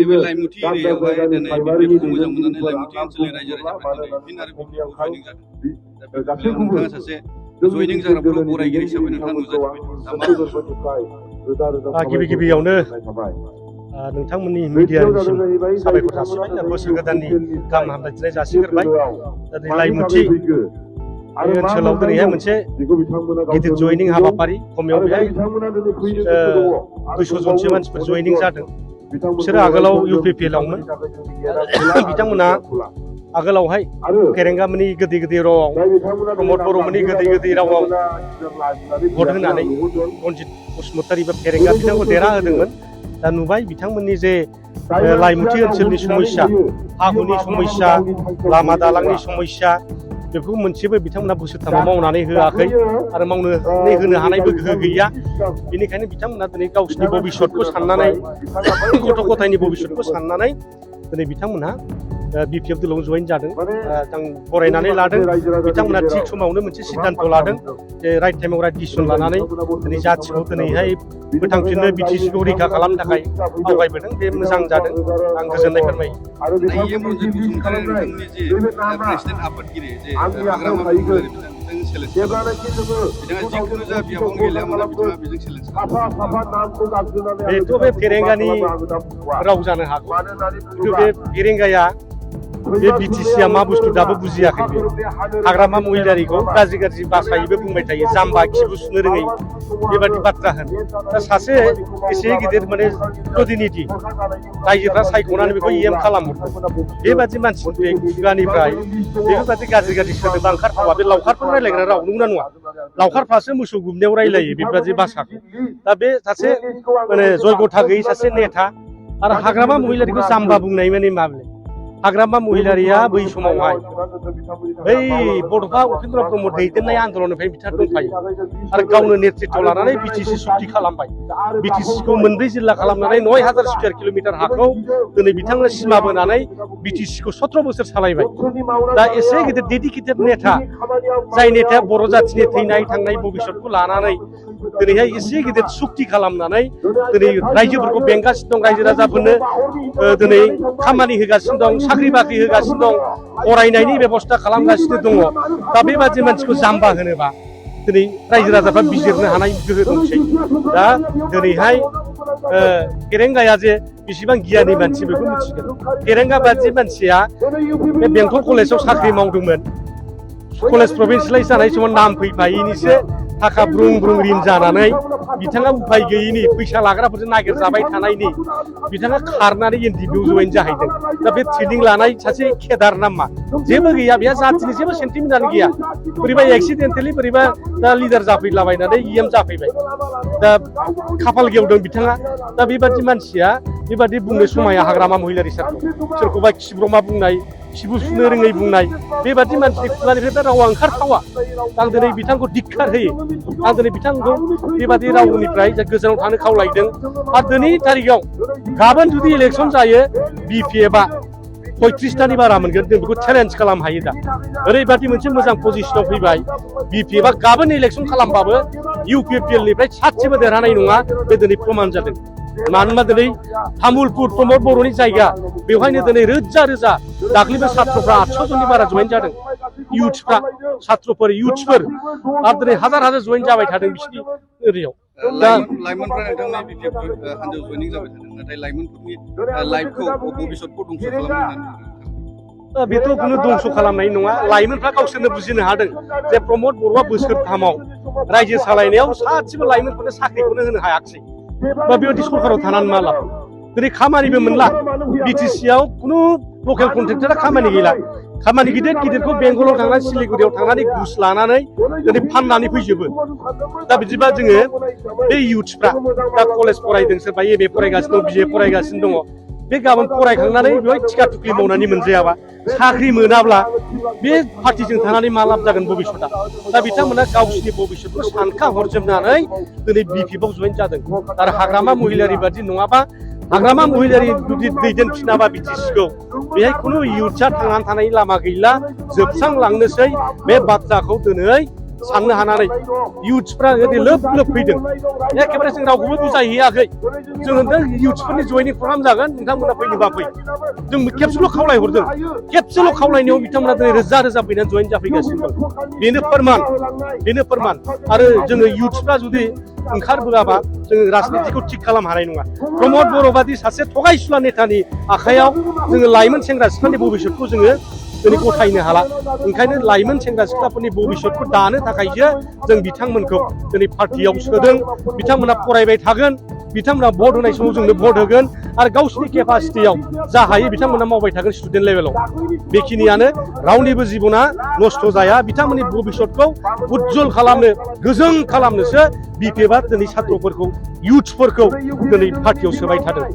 नैबे लाइमुथि एरियायावहाय दिनै बिपिएफखौ मोजां मोननानै लाइमुथि ओनसोलनि रायजो राजाफ्रा दिनै फिन आरो बिपिएफआव जयनिं जादों। दा बेयाव नोंथाङा सासे जयनिं जाग्राफोराव बरायगिरि हिसाबै नोंथाङा नुजाथिबाय। गिबि गिबियावनो नोंथांमोननि मिडियानिसिम साबायखर जासिबाय आरो बोसोर गोदाननि गाहाम हामलायथिनाय जासिग्रोबाय। दा लाइमुथि ओनसोलाव दिनैहाय मोनसे गिदिर जयनिं हाबाफारि खमायाव बेहाय 200 जनसो मानसिफोर जयनिं जादों। बिसोरो आगोलाव इउपिपिएलआवमोन। बिथांमोना आगोलावहाय फेरेंगामोननि गोदै गोदै रावआव प्रमद बर'मोननि गोदै गोदै रावआव भट होनानै रन्जित बसुमतारी बा फेरेंगा बिथांखौ देरहा होदोंमोन। दा नुबाय बिथांमोननि जे लाइमुथि ओनसोलनि समस्या, हा हुनि समस्या, लामा दालांनि समस्या, बेखौ मोनसेबो बिथांमोना बोसोरथामाव मावनानै होआखै आरो मावनानै होनो हानायबो गोहो गैया। बेनिखायनो बिथांमोना दिनै गावसिनि भबिष्यतखौ साननानै गथ' गथायनि भबिष्यतखौ साननानै दिनै बिथांमोनहा बिपिएफ दलाव जयेन जादों। आं बरायनानै लादों। बिथांमोना थिग समावनो मोनसे सिद्धान्त लादों जे राइट टाइमाव राइट डिसिसन लानानै दिनै जाथिखौ दिनैहाय फोथांफिननो बिटिसिखौ रैखा खालामनो थाखाय आवगायबोदों। बे मोजां जादों। आं गोजोननाय फोरमायो। रन्जित बसुमतारी नोंथांनि जे प्रेसिडेन्ट आफादगिरि जे हाग्रामा महिलारि बिथांजों सेलेक्ट बिथाङा जिखुनु जा बियाबावनो गेलेया मानो बिथाङा बेजों सेलेक्ट बेथ' बे फेरेंगानि राव जानो हागौ। खिन्थु बे फेरेंगाया बे बिटिसिया मा बुस्थु दाबो बुजियाखै। बे हाग्रामा महिलारिखौ गाज्रि गाज्रि बासायैबो बुंबाय थायो, जाम्बा खिबु सुनो रोङै बेबादि बाथ्रा होनो। दा सासे एसे गिदिर माने प्रतिनिधि रायजोफ्रा सायख'नानै बेखौ इएम खालामहरदों। बेबादि मानसिनि खुगानिफ्राय बेफोरबादि गाज्रि गाज्रि सोदोबा ओंखारथावा। बे लावखारफोर रायलायग्रा राव नंगौना नङा? लावखारफ्रासो मोसौ गुमनायाव रायलायो बेबादि भाषाखौ। दा बे सासे माने जयगथा गैयै सासे नेता आरो हाग्रामा महिलारिखौ जाम्बा बुंनाय माने माबे? हाग्रामा महिलारिया बै समावहाय बै बड'फा उपेन्द्र ब्रह्म दैदेननाय आन्दलननिफ्राय बिथाङा दंफायो आरो गावनो नेतृत्व लानानै बिटिसि सुक्ति खालामबाय। बिटिसिखौ मोनब्रै जिल्ला खालामनानै 9000 स्कुवेर किल'मिटार हाखौ दिनै बिथांनो सिमा बोनानै बिटिसिखौ 17 बोसोर सालायबाय। दा एसे गिदिर डेडिकेटेड नेता, जाय नेताया बर' जाथिनि थैनाय थांनाय भबिष्यतखौ लानानै दिनैहाय एसे गिदिर सुक्ति खालामनानै दिनै रायजोफोरखौ बेंगासिनो दं, रायजो राजाफोरनो दिनै खामानि होगासिनो दं, साख्रि बाख्रि होगासिनो दं, फरायनायनि बेबस्था खालामगासिनो दङ। दा बेबादि मानसिखौ जाम्बा होनोबा दिनै रायजो राजाफ्रा बिजिरनो हानाय गोहो दंसै। दा दिनैहाय फेरेंगाया जे बेसेबां गियानि मानसि बेखौ मिथिगोन। फेरेंगा बादि मानसिया बे बेंटल कलेजाव साख्रि मावदोंमोन। कलेज प्रभिन्सियेलाइज जानाय समाव नाम फैफायैनिसो थाखा ब्रुं ब्रुं रिन जानानै बिथाङा उफाय गैयैनि, फैसा लाग्राफोरजों नागिरजाबाय थानायनि बिथाङा खारनानै एनडिपिआव जयेन जाहैदों। दा बे ट्रेनिं लानाय सासे केदार नामा जेबो गैया, बेहा जातिनि जेबो सेन्टिमेन्टआनो गैया। बोरैबा एक्सिडेन्टेलि बोरैबा दा लिडार जाफैलाबायनानै इएम जाफैबाय। दा खाफाल गेवदों बिथाङा। दा बेबादि मानसिया बेबादि बुंनो समाया हाग्रामा महिलारि सारखौ। सोरखौबा खिब्रमा बुंनाय, खिबु सुनो रोङै बुंनाय, बेबादि मानसिनि खुगानिफ्राय दा रावा ओंखारथावा। आं दिनै बिथांखौ धिक्कार होयो। आं दिनै बिथांखौ बेबादि रावनिफ्राय गोजानाव थानो खावलायदों। आरो दिनैनि तारिखाव गाबोन जुदि इलेक्सन जायो बिपिएफआ 35टानि बारा मोनगोन, जों बेखौ चेलेन्ज खालामनो हायो। दा ओरैबादि मोनसे मोजां पजिसनाव फैबाय, बिपिएफआ गाबोन इलेक्सन खालामबाबो इउपिपिएलनिफ्राय सासेबो देरहानाय नङा। बे दिनै प्रमान जादों। मानोना दिनै तामुलपुर प्रमद बर'नि जायगा, बेवहायनो दिनै रोजा रोजा दाख्लैबो सात्रफ्रा 800 जननि बारा जयेन जादों। इउथ्सफ्रा, सात्रफोर, इउथ्सफोर आरो दिनै हाजार हाजार जयेन जाबाय थादों बिसिनि एरियायाव। दा लाइमोनफ्रा नोंथांनि बिपिएफ हान्जायाव जयनिं जाबाय थादों, नाथाय लाइमोनफोरनि लाइफखौ भबिष्यतखौ दंस' खालामनो बेथ' खुनु दंस' खालामनाय नङा। लाइमोनफ्रा गावसोरनो बुजिनो हादों जे प्रमद बर'आ बोसोरथामाव रायजो सालायनायाव सासेबो लाइमोनफोरनो साख्रिखौनो होनो हायाखिसै। बा बेबायदि सरकाराव थानानै मा लाब? दिनै खामानिबो मोनला। बिटिसिआव खुनु लकेल कन्ट्रेक्टरा खामानि गैला। खामानि गिदिर गिदिरखौ बेंगलाव थांनानै सिलिगुरियाव थांनानै घुस लानानै दिनै फाननानै फैजोबो। दा बिदिबा जोङो बे इउथ्सफ्रा दा कलेज फरायदों, सोरबा एमए फरायगासिनो दं, बिए फरायगासिनो दङ। बे गाबोन फरायखांनानै बेवहाय थिखा थुख्लि मावनानै मोनजायाबा, साख्रि मोनाब्ला बे पार्टिजों थानानै मा लाब जागोन भबिष्यतआ? दा बिथांमोना गावसिनि भबिष्यतखौ सानखा हरजोबनानै दिनै बिपिएफआव जयेन जादों। आरो हाग्रामा महिलारि बादि नङाबा, हाग्रामा महिलारि जुदि दैदेनफिनाबा बिटिसिखौ, बेहाय खुनु इयुथ्सआ थांनानै थानायनि लामा गैला, जोबस्रांलांनोसै। बे बाथ्राखौ दिनै साननो हानानै इयुथ्सफ्रा ओरै लोब लोब फैदों एखेबारे जों रावखौबो बुजायहैयाखै जों होनदों इयुथ्सफोरनि जयनिं प्रग्राम जागोन नोंथांमोना फैनोबा फै जों खेबसेल' खावलायहरदों खेबसेल' खावलायनायाव बिथांमोना दिनै रोजा रोजा फैनानै जयेन जाफैगासिनो दं बेनो फोरमान आरो जोङो इयुथ्सफ्रा जुदि ओंखारबोआबा जोङो राजनितिखौ थिग खालामनो हानाय नङा प्रमद बर' बादि सासे थगायसुला नेतानि आखायाव जोङो लाइमोन सेंग्रा सिख्लानि भबिष्यतखौ जोङो दिनै गथायनो हाला ओंखायनो लाइमोन सेंग्रा सिख्लाफोरनि भबिष्यतखौ दानो थाखायसो जों बिथांमोनखौ दिनै पार्टियाव सोदों बिथांमोना फरायबाय थागोन बिथांमोना भट होनाय समाव जोंनो भट होगोन आरो गावसिनि केपासिटियाव जा हायो बिथांमोना मावबाय थागोन स्टुडेन्ट लेभेलाव बेखिनियानो रावनिबो जिबना नस्थ' जाया बिथांमोननि भबिष्यतखौ उज्जवल खालामनो गोजों खालामनोसो बिपिएफआ दिनै सात्रफोरखौ इयुथ्सफोरखौ दिनै पार्टियाव सोबाय थादों